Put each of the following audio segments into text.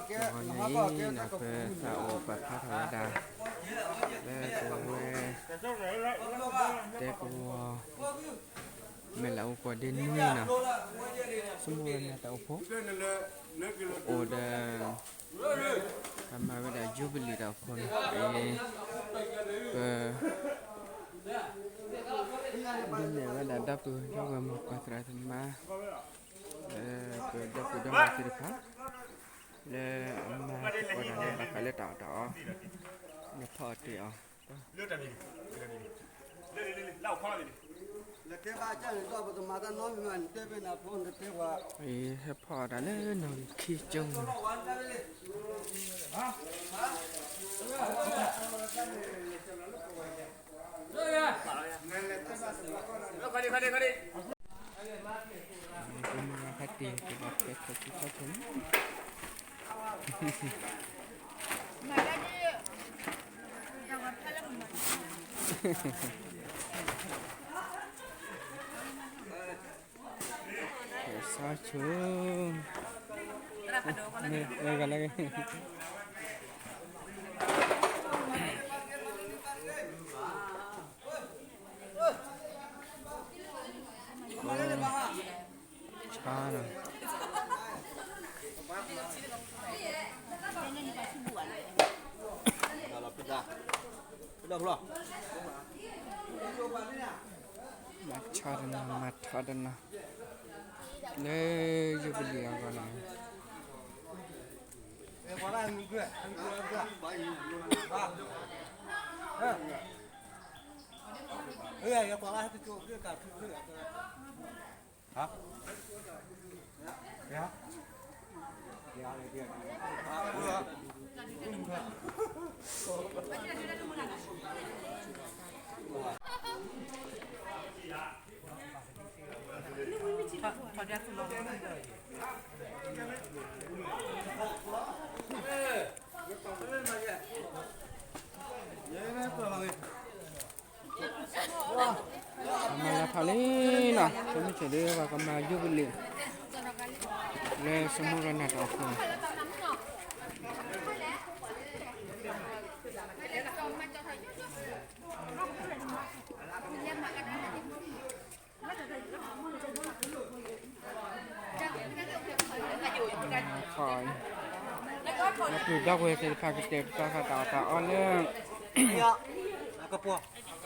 တဂီၤညါအံၤန့ၣ် ပသးအိၣ်ပာ်ဖျါထီၣ်ဝဲဒၣ် လၢပဝဲ တဲကဝီၤ မဲာ်လးအိၣ်ကီၢ်ဒ့နွံနီၤ, ဆိကမိၣ်ဝဲဒၣ်တၢ်အိၣ်ဖှိၣ် အိၣ်ဒီး ပမၤဝဲဒၣ်ယူဘလံၤတၢ်အိၣ်ဖှိၣ်န့ၣ် ပ ဒုးနဲၣ်ဝဲဒၣ်ဒီပုၢ်ဒီဝဲၢ်မိၢ်ပၢ်သရၣ်သမါ လၢပဒီပုၢ်ဒီဝဲၢ်သ့ၣ်တဖၣ် လၢအမၤသကိးတၢ်လၢဘၣ်ဃးလၢတၢ်အီၣ်တၢ်အီ လၢဖီအီၣ်တ့ၢ်အီၤ ဟဲဖီအီၣ်တၢ်လၢနီၣ်ဂံၢ်ခံကၠိန့ၣ် ပမၤဖးတ့ၢ် ပဘၣ်ဖဲထီၣ်ဆူထီၣ်ဖိန့ၣ် စီၤဆူ မ့ၢ်ဂၤလၢ ဆါနီၤ မၤထီတနီၤ မၤထီတနီၤ လၢယူဘလံၤအဂီၢ်န့ၣ် ပမၤလၢထီၣ်လံနီၤ ပမ့ၢ်ဆဲးဒ်ပှၤကမၤယူဘလံၤ လၢစမူရနၢ်တၢ်အိၣ်ဖှိၣ်န့ၣ် ခီ ဒီပုၢ်ဒီဝဲၢ်သ့ၣ်တဖၣ်ကတဲာ်ကတီၤဃာ်တၢ်အီၣ်တၢ်အီလၢ အကပီၤ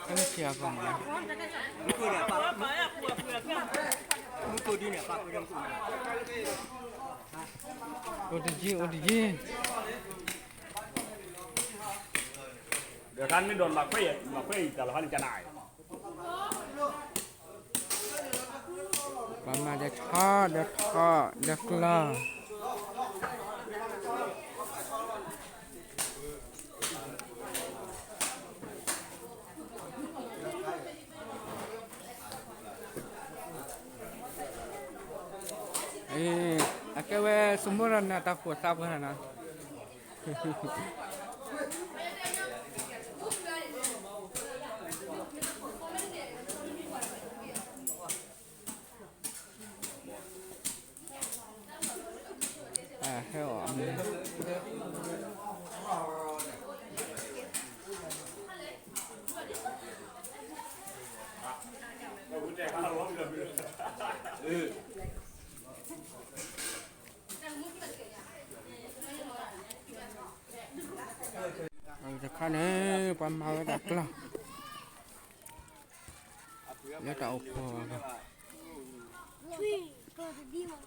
အမ့ၢ်ဆံးအကီၢ်မး အိၣ်တယံၤအိၣ်တယံၤ ဒီးခါမ့ၢ်ဒိးမၤခွဲးအံၤ တၢ်လီၤဟါန့ၣ်ကနၣ် ပှၤမၤဒီးထီဒီးထီဒီးကျီ အကဲဝဲ စမူရနၢ်တၢ်အိၣ်ဖှိၣ်သးပှၢ်နီၤ ဟဲအီၣ် တခါန့ၣ် ပှၤမၤဝဲဒၣ်ကျီ လၢတၢ်အိၣ်ဖှိၣ်အဂီၢ်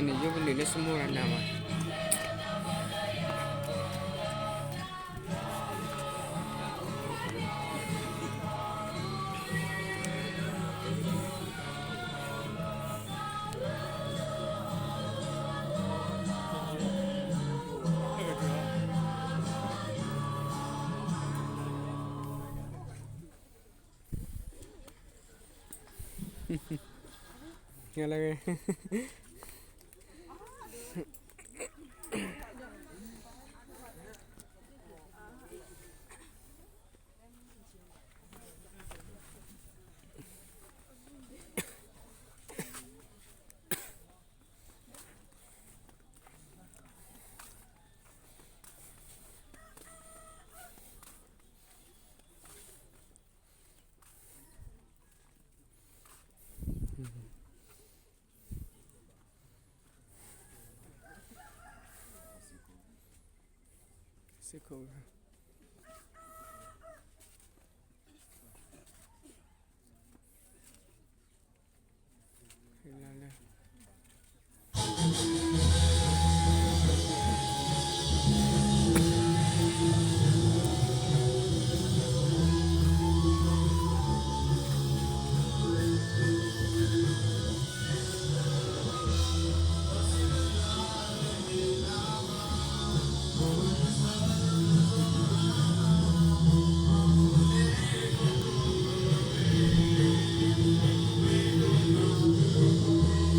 န့ၣ် ယိၣ်ကလုာ်လၢစမိၣ်ရၤနၤဘၣ်. စ့ၢ်ခိၣ်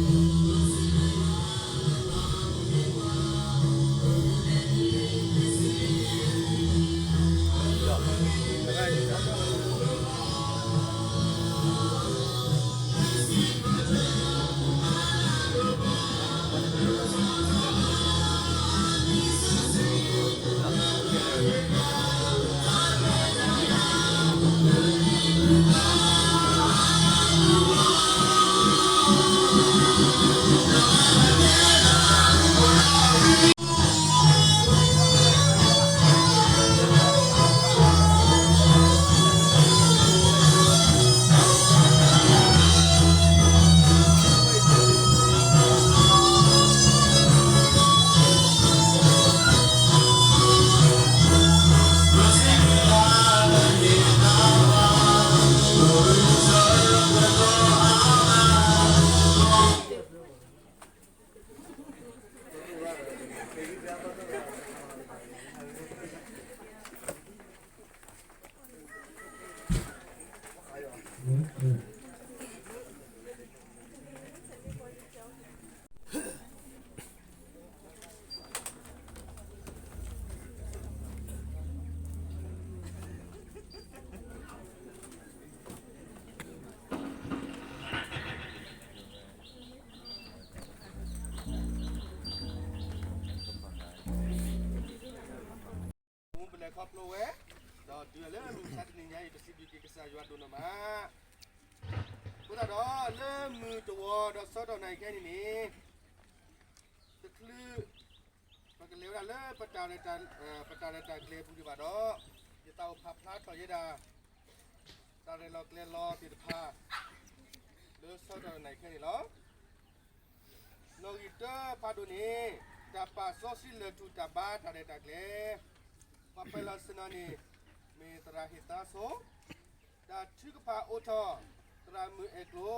ပလဲၤခီဖျိဝဲ, ဒီးတုၤလၢမုၢ်မဆါတနံၤညါအံၤ ပစံးဘျုးက့ၤကစၢ်ယွၤဒိၣ်နီၢ်မး. အဃိသတးဒီး လၢမုၢ်တဝီၤဒီးဆၢကတီၢ်နၣ်ရံၣ်ခဲအံၤန့ၣ် တချုး ပကလဲၤဝဲဒၣ်လၢ ပတၢ်ရဲၣ်တၢ်ကျဲၤအပူၤဒံးဘၣ်ဒီး ယသးအိၣ်ပာ်ဖျါထီၣ်ယဲဒၣ် တၢ်ရဲၣ်လီၤကျဲၤလီၤသ့ၣ်တဖၣ် လၢဆၢကတီၢ်နၣ်ရံၣ်ခဲအံၤန့ၣ်လီၤ. နီၣ်ဂံၢ်တၢဖးဒိၣ်န့ၣ် တၢ်ပာ်စီဆှံလၢၢ်ထူၣ်တၢ်ဘါတၢ်ရဲၣ်တၢ်ကျဲၤ, ပှၤပာ်လီၤစ့ၢ်ကီးန့ၣ် မ့ၢ်သရၣ်ဟ့ၣ်သါဆိ, တၢ်ထုကဖၣ်အိၣ်ထီၣ် သရၣ်မုၣ်အဲၣ်ကျိၤ,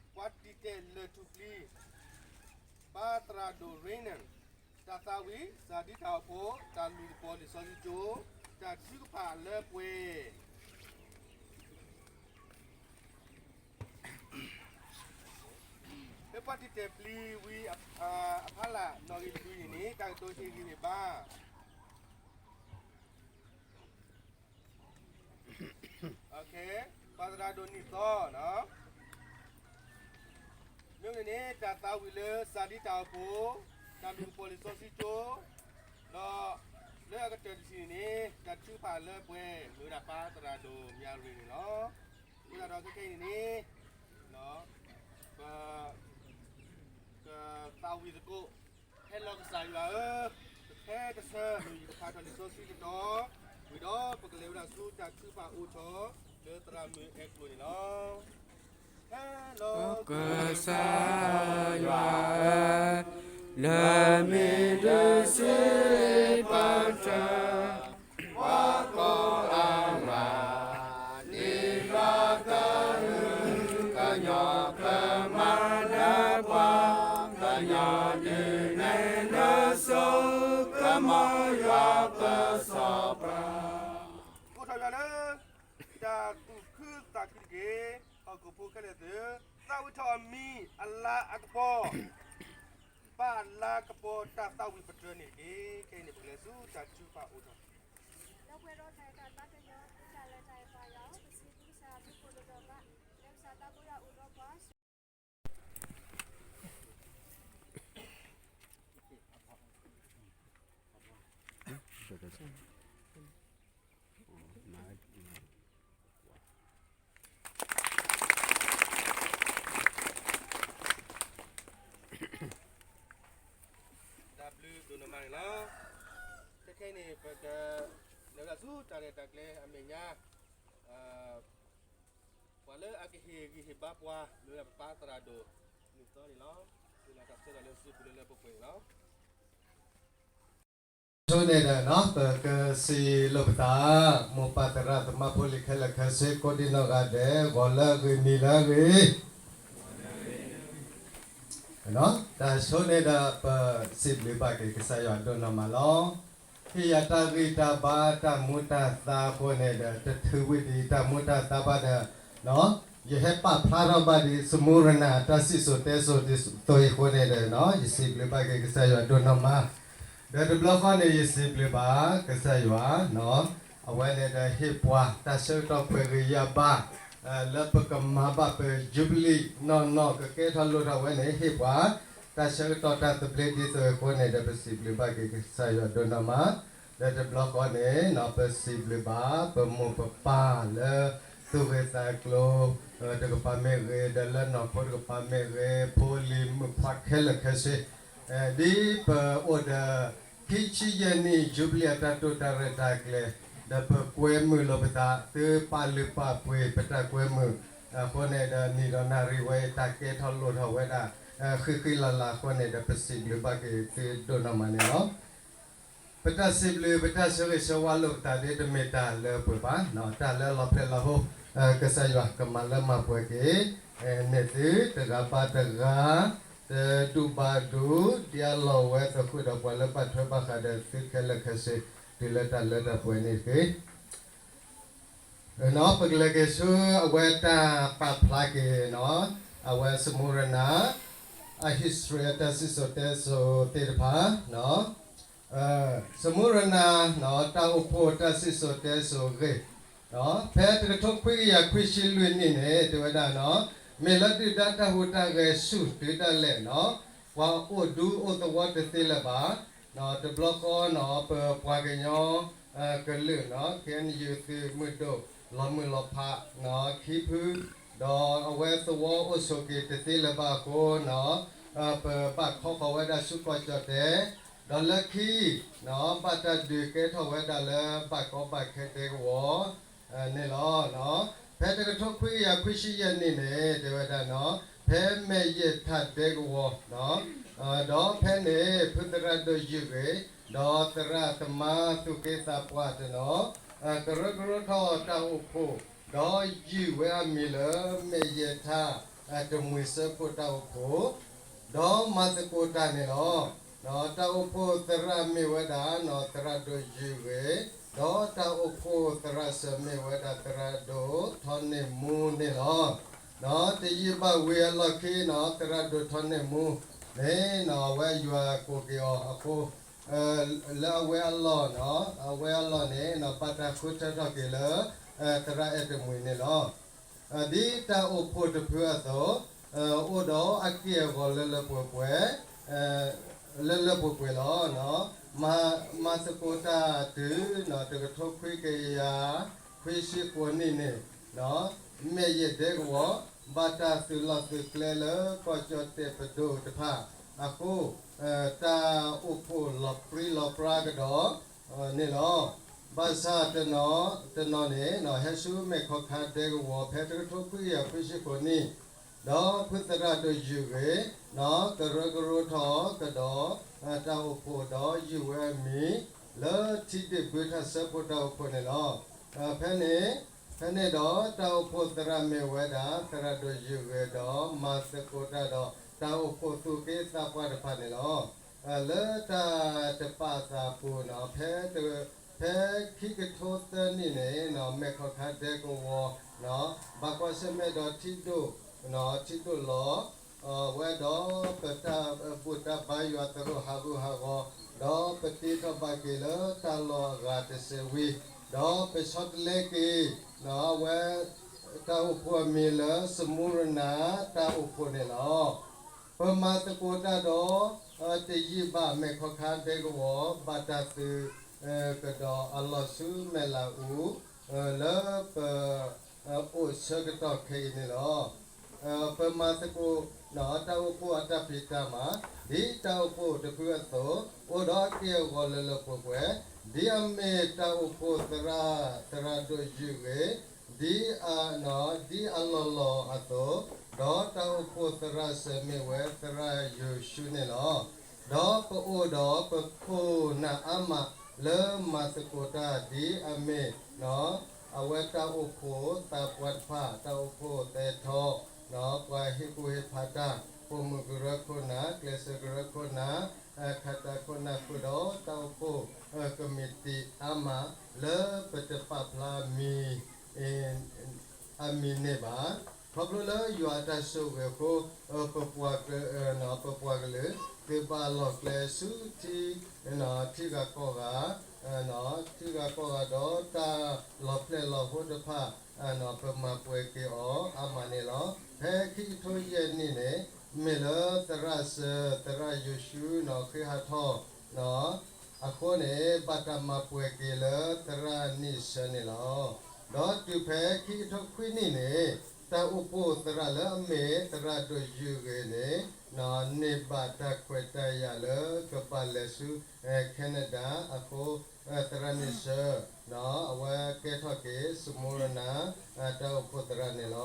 ပှၤတံာ်တဲာ်လၢၢ်ထူၣ်ပျံၤ ဘါသရၣ်ဒိၣ် Raymond, တၢ်သးဝံၣ် စၢ်ဒံတၢ်အိၣ်ဖှိၣ်, တၢ်လူၢ်သပီၤလံာ်စီဆှံကၠိ, တၢ်ထုကဖၣ်လၢပှဲၤ ဖဲပှၤတံာ်တဲာ်ပျံၤဝံၤအဖီလာ် နီၣ်ဂံၢ်တကယၤန့ၣ် တၢ်ကတိၤဟ့ၣ်ဂံၢ်ဟ့ၣ်ဘါ ပှၤသရၣ်ဒိၣ်နံၣ်သီ, မ့ၢ်န့ၣ်န့ၣ် တၢ်သးဝံၣ်လၢစၢ်ဒံတၢ်အိၣ်ဖှိၣ်, တၢ်လူၢ်သပီၤလံာ်စီဆှံကၠိ, ဒီးလၢအကတၢၢ်တထံၣ်န့ၣ် တၢ်ထုကဖၣ်လၢပှဲၤ မ့ၢ်ဝဲဒၣ်ပၢ်သရၣ်ဒိၣ်မၠါရ့ၣ်န့ၣ်လီၤ. အဃိသတးဒီးခဲခဲအံၤန့ၣ်န့ၣ် ပ ကသးဝံၣ်သကိး, ဟဲလီၤကစၢ်ယွၤဧၢ, ပဟဲတဆၢမ့ၢ်ယကဖးထီၣ်လံာ်စီဆှံတတီၤ, ဝံၤဒီးပကလဲၤဝဲဒၣ်ဆူတၢ်ထုကဖၣ်အိၣ်ထီၣ် လၢသရၣ်မုၣ်အဲၣ်ကျိၤန့ၣ်လီၤ. ဟဲလီၤကစၢ်ယွၤဧၢ, လၢမ့ၢ်ဒုးစံးပတြၢၤ ပှၤကိးဂၤ ဒ်ယွၤကဟုကညီၢ်ကမၣ်လၢပှၤကညီဒုးနဲၣ်လၢစိကမီၤ ယွၤပစီၤပၤ အိၣ်ထီၣ်ယွၤလၢ တၢ်သူၣ်ခုသးခုတက့ၢ်. ဟီၣ်ခိၣ်ဖိခဲလၢာ်သ့ၣ်, သးဝံၣ်ထီၣ်အမံၤအလၤအကပီၤ ဘၣ်လၤကပီၤတၢ်သးဝံၣ်ပတြၢၤန့ၣ်တက့ၢ်. ခဲအံၤန့ၣ် ပကလဲၤဆူတၢ်ထုကဖၣ်အိၣ်ထီၣ် ဒီပုၢ်ဝဲၢ်ဒီးတၢ်အဲၣ်တၢ်သးကညီၤ သုတၢ်လၢတၢ်အဲၣ်ပှၤယွၤဧၢ, ပစံးဘျုးကစၢ်အဘျုးအဖှိၣ်ဒိၣ်ဒိၣ်မး လၢကစၢ်သးဘိယွၤအိၣ်ဒီးပှၤ တၢ်ဘျုးဒိၣ်နီၢ်မးန့ၣ်လီၤ. ခဲခဲအံၤန့ၣ် ပကလဲၤဝဲဒၣ်ဆူတၢ်ရဲၣ်တၢ်ကျဲၤအမဲာ်ညါ, ပှၤလၢအကဟ့ၣ်ဂံၢ်ဟ့ၣ်ဘါပှၤ မ့ၢ်ဝဲဒၣ်ပပၢ်သရၣ်ဒိၣ် နုၢ်သီန့ၣ်လီၤ. မ့ၢ်လီၤတၢ်ဆၢထၢၣ်လၢစုပူၤလၢလၢပှဲၤပှဲၤန့ၣ်လီၤ. ဆိန့ၣ်ဒီး ပကစံးလိာ်ပသး, မိၢ်ပၢ်သရၣ်သမါဖိလံၤခဲလၢာ်ခဲဆ့ ကိးဒံနီၢ်ဂၤဒဲး ဂီၤလၢအဂ့ၤ နံၤလၢအဂ့ၤ တၢ်ဆိန့ၣ်ဒီး ပစံးဘျုးဘၣ်က့ၤကစၢ်ယွၤဒိၣ်နီၢ်မးလီၤ. ဟ့ၣ်ယၤတၢ်ဂံၢ်တၢ်ဘါတၢ်မူတၢ်သါအဃိန့ၣ်ဒီး တထုးဝံၤဒံးတၢ်မူတၢ်သါဘၣ်ဒီး ယဟဲပာ်ဖျါထီၣ်ဘၣ်ဒံး စမူရနၤ တၢ်စံၣ်စိၤတဲစိၤဒ်သိးအံၤအဃိန့ၣ်ဒီး ယစံးဘျုးဘၣ်က့ၤကစၢ်ယွၤဒိၣ်နီၢ်မး, ဒီးတဘျီဃီန့ၣ် ယစံးဘျုးဘၣ်ကစၢ်ယွၤ အဝဲန့ၣ်ဒီးဟ့ၣ်ပှၤတၢ်ဆၢကတီၢ်ခွဲးဂ့ၤယာ်ဘၣ် လၢပကမၤဘၣ်ပယူဘလံၤနီၢ်နီၢ် ကကဲထီၣ်လိၣ်ထီၣ်ဝဲန့ၣ် ဟ့ၣ်ပှၤ တၢ်ဆၢကတီၢ်တၢ်သဘျ့ဒ်သိးအဃိန့ၣ်ဒီး ပစံးဘျုးဘၣ်က့ၤကစၢ်ယွၤဒိၣ်နီၢ်မး, ဒီးတဘျီဃီန့ၣ် ပစံးဘျုးဘၣ် ပမိၢ်ပပၢ်လၢ သူၣ်ဂ့ၤသးကျိၤ တကပၤမ့ၢ်ဂ့ၤ ဒီးလၢနီၢ်ခိတကပၤမ့ၢ်ဂ့ၤ ဖိလံၤမုၣ်ခွါခဲလၢာ်ခဲဆ့ ဒ်ပအိၣ်ဒီး ခံဆံယဲၢ်နံၣ် ယူဘလံၤအတၢ်တိာ်တၢ်ရဲၣ်တၢ်ကျဲၤ ဒီးပကွဲမုာ်လိာ်ပသး သုပာ်လုၢ်ပာ်ပှ့ၤပတၢ်ကွဲမုာ်အဃိန့ၣ်ဒီး နံၣ်ဒီးနၣ်ရံၣ်ဝဲအံၤ တၢ်ကဲထီၣ်လိၣ်ထီၣ်ဝဲဒၣ် ဃံဃံလၤလၤအဃိန့ၣ်ဒီး ပစံးဘျုးဘၣ်က့ၤသုဒိၣ်နီၢ်မးန့ၣ်လီၤ. ပတၢ်စံးဘျုး ပတၢ်ဆၢဂ့ၤဆၢဝါလိာ်ပသးဒ်တမ့ၢ်တၢ်လၢပှဲၤဘၣ်, တၢ်လၢအလီၤဖျဲၣ်လီၤဟိ ကစၢ်ယွၤကမၤလၢမၤပှဲၤက့ၤ န့ၢ်သုတဂၤဘၣ်တဂၤ တဒူၣ်ဘၣ်ဒူၣ် ဒ်အလီၢ်ဝဲသဃုာ်ဒီးပှၤလၢဘၣ်ထွဲဘၣ်ဃးဒီးသုခဲလၢာ်ခဲဆ့ တုၤလၢတၢ်လၢတၢ်ပှဲၤန့ၣ်တက့ၢ်. ပကလဲၤက့ၤဆူအဝဲတၢ်ပာ်ဖျါက့ၤ အဝဲစမူရနၤ အ history အတၢ်စံၣ်စိၤတဲစိၤသ့ၣ်တဖၣ် စမူရနၤ တၢ်အိၣ်ဖှိၣ်တၢ်စံၣ်စိၤတဲစိၤအဂ့ၢ် ဖဲတကထိခွံကယၤခွံဆံလွံၢ်နံၣ်န့ၣ် တဲဝဲဒၣ် မ့ၢ်လၢဒုၣ်ဒါတၢ်ဟူးတၢ်ဂဲၤဆူၣ်တုၤဒၣ်လဲာ် ပှၤအိၣ်ဒူအိၣ်သဝီတသ့လၢၤဘၣ် တဘျီဃီန့ၣ် ပပှၤကညီကလုာ်န့ၣ် ခဲအံၤ သုးမုၢ်ဒိၣ် လီၤမုၢ်လီၤဖးန့ၣ် ခံဖု ဒီးအဝဲသဝီအိၣ်ဆိးက့ၤတသ့လၢၤဘၣ်အဃိန့ၣ် ပဘၣ်ခီဃီၤဝဲဒၣ်ဆူကီၢ်ကၠီၣ်တဲၣ် ဒီးလၢခံန့ၣ် ဘၣ်တၢ်ဒုးကဲထီၣ်ဝဲဒၣ်လၢဘၣ်ကီဘၣ်ခဲဒဲကဝီၤ န့ၣ်လီၤ. ဖဲတကထိခွံကယၤခွံဆံယဲၢ်နံၣ်န့ၣ် တဲဝဲဒၣ်န့ၣ် ဖဲမဲာ်ယဲၢ်ထၣ်ဒဲကဝီၤ ဒီးဖဲန့ၣ် ဖုသရၣ်ဒိၣ်ယုၢ်ဂ့ၤ ဒီးသရၣ်သမါသူၣ်က့သးပှၢ်တနီၤ ကရၢကရိထီၣ်တၢ်အိၣ်ဖှိၣ် ဒီးယုၢ်ဝဲအမံၤလၢမဲာ်ယဲၢ်ထၣ် တမှံၤစၢဖှိၣ်တၢ်အိၣ်ဖှိၣ် ဒီးမၤသကိးတၢ်န့ၣ်လီၤ. တၢ်အိၣ်ဖှိၣ်သရၣ်မ့ၢ်ဝဲဒၣ် သရၣ်ဒိၣ်ယုၢ်ဂ့ၤ ဒီးတၢ်အိၣ်ဖှိၣ်သရၣ်စၢၤမ့ၢ်ဝဲဒၣ် သရၣ်ဒိၣ်ထီန့ၢ်မူန့ၣ်လီၤ. တယံာ်ဘၣ်ဝံၤအလီၢ်ခံန့ၣ် သရၣ်ဒိၣ်ထီန့ၢ်မူန့ၣ် အဝဲယွၤကိးက့ၤအီၤအဃိ လၢအဝဲအလီၢ်န့ၣ် အဝဲအလီၢ်န့ၣ် ဘၣ်တၢ်ဃုထၢထီၣ်က့ၤလၢ သရၣ်အဲၣ်တမှံၤန့ၣ်လီၤ. ဒ်တၢ်အိၣ်ဖှိၣ်တဖုအသိး အိၣ်ဒီးအက့ၢ်အဂီၤလၢလၢပှဲၤပှဲၤ လၢလၢပှဲၤပှဲၤလီၤ. မၤသကိးတၢ်တုၤ တကထိခွံကယၤ ခွံဆံဃိးနံၣ်န့ၣ် မဲာ်ယဲၢ်ဒဲကဝီၤ ဘၣ်တၢ်သုးလီၢ်သုးကျဲလၢကီၢ်ကၠီၣ်တဲၣ်ပဒိၣ်တဖၣ်အဃိ တၢ်အိၣ်ဖှိၣ်လီၤပြံလီၤပြါကဒီးန့ၣ်လီၤ. ဘၣ်ဆၣ်တနီၤတနီၤန့ၣ် ဟဲဆူမဲာ်ခီခါဒဲကဝီၤ ဖဲတကထိခွံကယၤခွံဆံဃိးနံၣ် ဒီးဖုသရၣ်ဒိၣ်ယုၢ်ဂ့ၤ, ဒီးကရၢကရိထီၣ်ကဒီး တၢ်အိၣ်ဖှိၣ်ဒီးယုၢ်ဝဲအမံၤ လၢထံဒ့ၣ်ဘုထၣ်စၢဖှိၣ်တၢ်အိၣ်ဖှိၣ်န့ၣ်လီၤ. ဖဲန့ၣ်, ဖဲန့ၣ်ဒီးတၢ်အိၣ်ဖှိၣ်သရၣ်မ့ၢ်ဝဲဒၣ် သရၣ်ဒိၣ်ယုၢ်ဂ့ၤဒီးမၤသကိးတၢ်ဒီးတၢ်အိၣ်ဖှိၣ်သူၣ်က့သးပှၢ်တဖၣ်န့ၣ်လီၤ. လၢတၢ်တပာ်သးအပူၤန့ၣ် ဖဲ ဖဲခံကထိသၢနံၣ်န့ၣ် မဲာ်ခီၣ်ခါဒဲကဝီၤ ဘၣ်ကွၢ်ဆၢၣ်မဲာ်ဒီးထံဒိၣ်, ထံဒိၣ်လီၤဝဲဒီး ပတၢ်ဘူၣ်တၢ်ဘါယွၤသရိာ်ဟးဂူာ်ဟးဂီၤ, ဒီးပတ့ထီၣ်ဘၣ်က့ၤလၢတၢ်လီၢ်အဂၤတစဲးဝံၤ, ဒီးပဆီတလဲက့ၤ ဝဲ တၢ်အိၣ်ဖှိၣ်အမံၤလၢ စမူရနၤ တၢ်အိၣ်ဖှိၣ်န့ၣ်လီၤ. ပမၤသကိးတၢ်ဒီး တယံာ်ဘၣ် မဲာ်ခီၣ်ခါဒဲကဝီၤ ဘၣ်တၢ်သုးကဒီးအလီၢ်ဆူမဲာ်လးအူ လၢပ အိၣ်ဆၢကတီၢ်ခဲအံၤန့ၣ်လီၤ. ပမၤသကိး တၢ်အိၣ်ဖှိၣ်အတၢ်ဖံးတၢ်မၤ ဒ်တၢ်အိၣ်ဖှိၣ်တဖုအသိး အိၣ်ဒီးအက့ၢ်အဂီၤလၢလၢပှဲၤပှဲၤ, ဒ်အမ့ၢ်တၢ်အိၣ်ဖှိၣ်သရၣ် သရၣ်ဒိၣ်ယုၢ်ဂ့ၤ ဒ်အ ဒ်အလီၢ်လီၢ်အသိး, ဒီးတၢ်အိၣ်ဖှိၣ်သရၣ်စၢၤမ့ၢ်ဝဲသရၣ်ယိၤၡူန့ၣ်လီၤ. ဒီးပအိၣ်ဒီးပခိၣ်နၢ်အါမးလၢမၤသကိးတၢ်ဒ်အမ့ၢ် အဝဲတၢ်အိၣ်ဖှိၣ်သးပှၢ်တဖၣ် တၢ်အိၣ်ဖှိၣ်သဲထီၣ် ပှၤဟ့ၣ်ကူၣ်ဟ့ၣ်ဖးတၢ် ပိာ်မုၣ်ကရၢခိၣ်နၢ် ကျဲးစၢးကရၢခိၣ်နၢ် ခးတၢ်ခိၣ်နၢ်ဃုာ်ဒီးတၢ်အိၣ်ဖှိၣ်ကမံးတံာ်အါမး လၢပတပာ်ဖျါမံၤ အမံၤန့ၣ်ဘၣ်. ခီဖျိလၢယွၤအတၢ်ဆိၣ်ဂ့ၤအဃိ ပပှၤက ပပှၤကလုာ် သုဘၣ်လီၢ်ကျဲဆူထံ ထံဂၤကီၢ်ဂၤ ထံဂၤကီၢ်ဂၤဒီးတၢ်လီၤဖျဲၣ်လီၤဟိတဖၣ် ပမၤပှဲၤက့ၤအီၤအါမးန့ၣ်လီၤ. ဖဲခံကထိယဲၢ်နံၣ်န့ၣ် မ့ၢ်လၢသရၣ်စၢၤ သရၣ်ယိၤၡူန့ၣ် ဃ့ဟးထီၣ် အဃိန့ၣ် ဘၣ်တၢ်မၤပှဲၤက့ၤလၢသရၣ်နံၣ်ဆၢန့ၣ်လီၤ. ဒီးတုၤဖဲခံကထိခွံနံၣ်န့ၣ် တၢ်အိၣ်ဖှိၣ်သရၣ်လၢအမ့ၢ်သရၣ်ဒိၣ်ယုၢ်ဂ့ၤန့ၣ် န့ၢ်ဘၣ်တၢ်ခွဲးတၢ်ယာ်လၢကဘၣ်လဲၤဆူ Canada အဃိ သရၣ်နံၣ်ဆၢ အဝဲကဲထီၣ်က့ၤ စမူရနၤ တၢ်အိၣ်ဖှိၣ်သရၣ်န့ၣ်လီ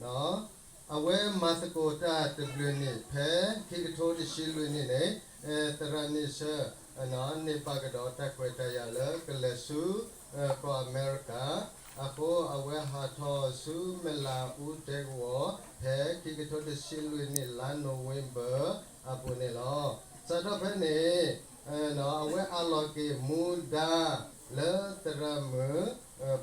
ၤ. အဝဲမၤသကိးတၢ်တဘျုးနံၣ် ဖဲခံကထိတဆံလွံၢ်နံၣ်န့ၣ် သရၣ်နံၣ်ဆၢ န့ၢ်ဘၣ်ကဒီးတၢ်ခွဲးတၢ်ယာ်လၢကလဲၤဆူ ကီၢ်အမဲရကၤ အဃိ အဝဲဟးထီၣ်ဆူမဲာ်လးအူဒဲကဝီၤ ဖဲခံကထိတဆံလွံၢ်နံၣ် လါနိၣ်ဝ့ဘၢၣ်အပူၤန့ၣ်လီၤ. စးထီၣ်ဖဲန့ၣ် အဝဲအးလီၤက့ၤမူဒါ လၢသရၣ်မုၣ်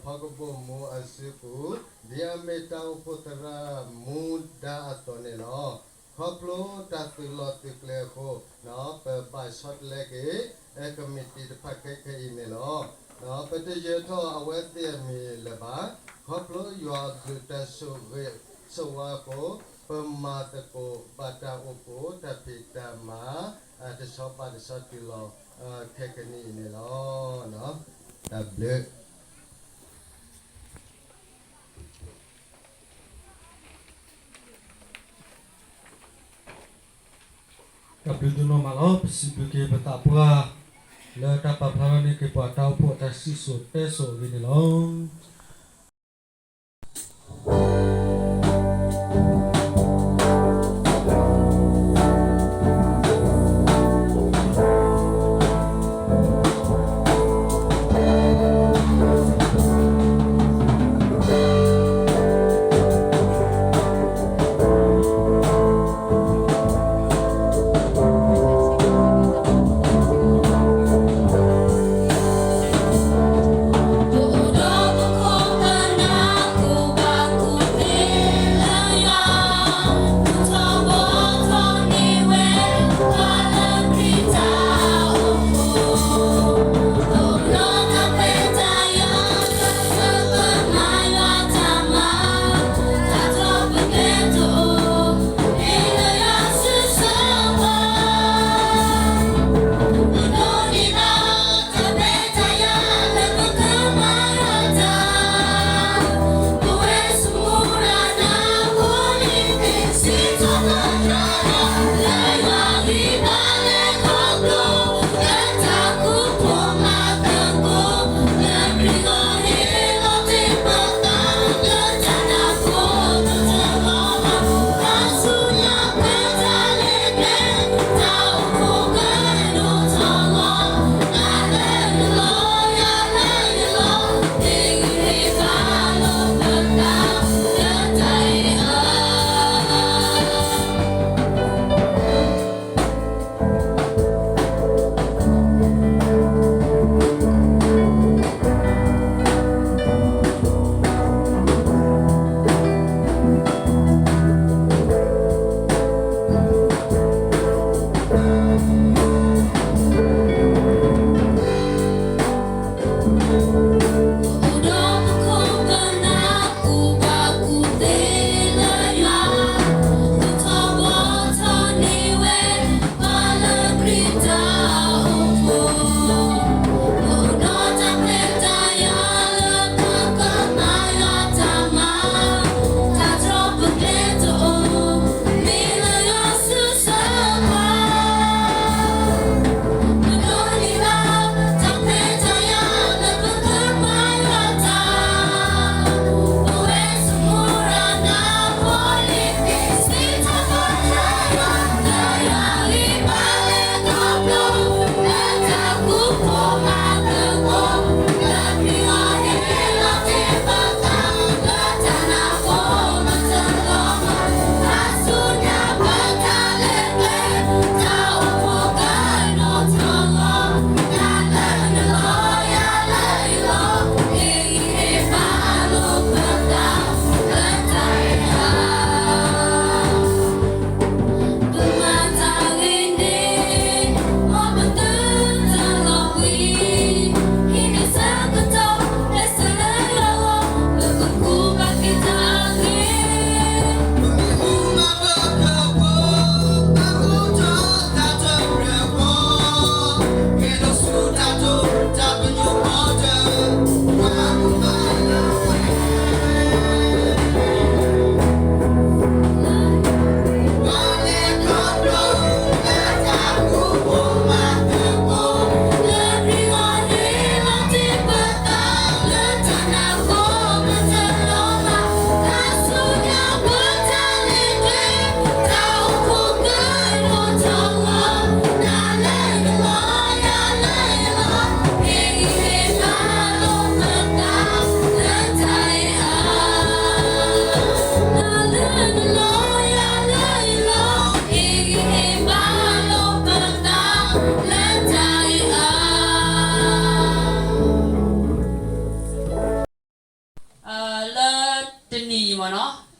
ဖီကဘိၣ်မူအစုပူၤ ဒ်အမ့ၢ်တၢ်အိၣ်ဖှိၣ်သရၣ်မူဒါအသိးန့ၣ်လီၤ. ခီဖျိတၢ်သုးလီၢ်သုးကျဲအဃိ ပဘၣ်ဆီတလဲက့ၤ ကမံးတံာ်တဖၣ်ခဲခဲအံၤန့ၣ်လီၤ. ပတယၢၤထီၣ်အဝဲသ့ၣ်အမံၤလၢၤဘၣ်. ခီဖျိယွၤအဘျုးတၢ်ဆိၣ်ဂ့ၤဆိၣ်ဝါအဃိ ပမၤသကိးဘၣ်တၢ်အိၣ်ဖှိၣ်တၢ်ဖံးတၢ်မၤ တဆီဘၣ်တဆီတုၤလီၤ ခဲကနံၣ်အံၤန့ၣ်လီၤ. တၢ်ဘျုး တၢ်ဘျုးဒိၣ်နီၢ်မးလီၤ. ပစံးဘျုးက့ၤပသးပှၢ် လၢတၢ်ပာ်ဖျါထီၣ်န့ၢ်က့ၤပှၤတၢ်အိၣ်ဖှိၣ်အတၢ်စံၣ်စိၤတဲစိၤအဂ့ၢ်န့ၣ်လီၤ.